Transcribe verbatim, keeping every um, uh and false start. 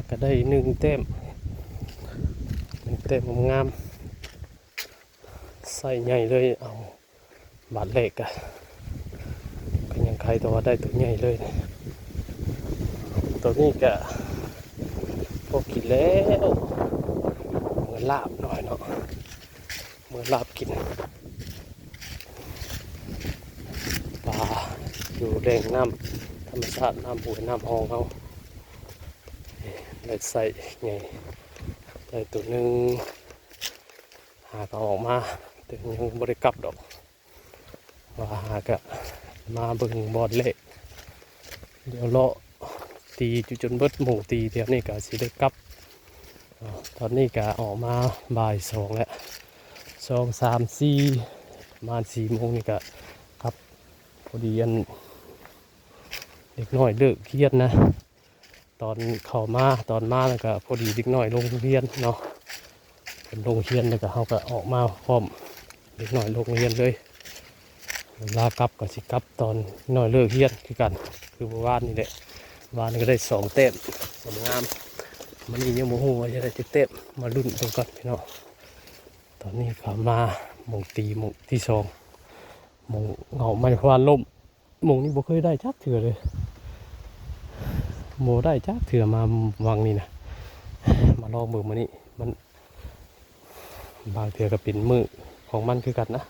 ก็ได้หนึ่งแต้ม หนึ่งแต้มงามๆ ใส่ใหญ่เลย เอาบาดแรกกะก็ยังไคแต่ว่าได้ตัวใหญ่เลยนะ ตัวนี้กะพอกินแล้ว เมือลาบหน่อยเนาะ เมือลาบกิน ปลาอยู่แหล่งน้ำธรรมชาติ น้ำห้วยน้ำห้องเฮา ได้ใส่ใหญ่ ได้ตัวหนึ่ง หาก็ออกมา แต่ยังบ่ได้กลับดอก ว่าหากะมาเบิ่งบอลเลข เดี๋ยวเลาะตีจุจนเบิดหมู่ตีเดี๋ยวนี้กะสิได้กลับ อ่า ตอนนี้กะออกมาบ่ายสองแล้ว สอง สาม สี่ ประมาณสี่โมงนี่กะกลับ พอดีอันเด็กน้อยเลิกเรียนนะ ตอนเข้ามา ตอนมาแล้วก็พอดีเด็กน้อยลงเรียนเนาะ เพิ่นลงเรียนแล้วก็เฮาก็ออกมาพร้อมเด็กน้อยลงเรียนเลย เวลากลับก็สิกลับตอนน้อยเลิกเรียนคือกัน คือเมื่อวานนี่แหละ วานนี้ก็ได้สองแต้มงามๆ มื้อนี้ยังบ่ฮู้ว่าจะได้จักแต้ม มาลุ้นกันก่อนพี่น้อง ตอนนี้เข้ามาหม่องตีหม่องที่สอง หม่องเงาะไม้พะวานล้ม หม่องนี้บ่เคยได้จักเทื่อเลย บ่ได้จักเทื่อมาวังนี่นะ มาลองเบิ่งมื้อนี้ มัน บางเทื่อก็เป็นมื้อของมันคือกันนะ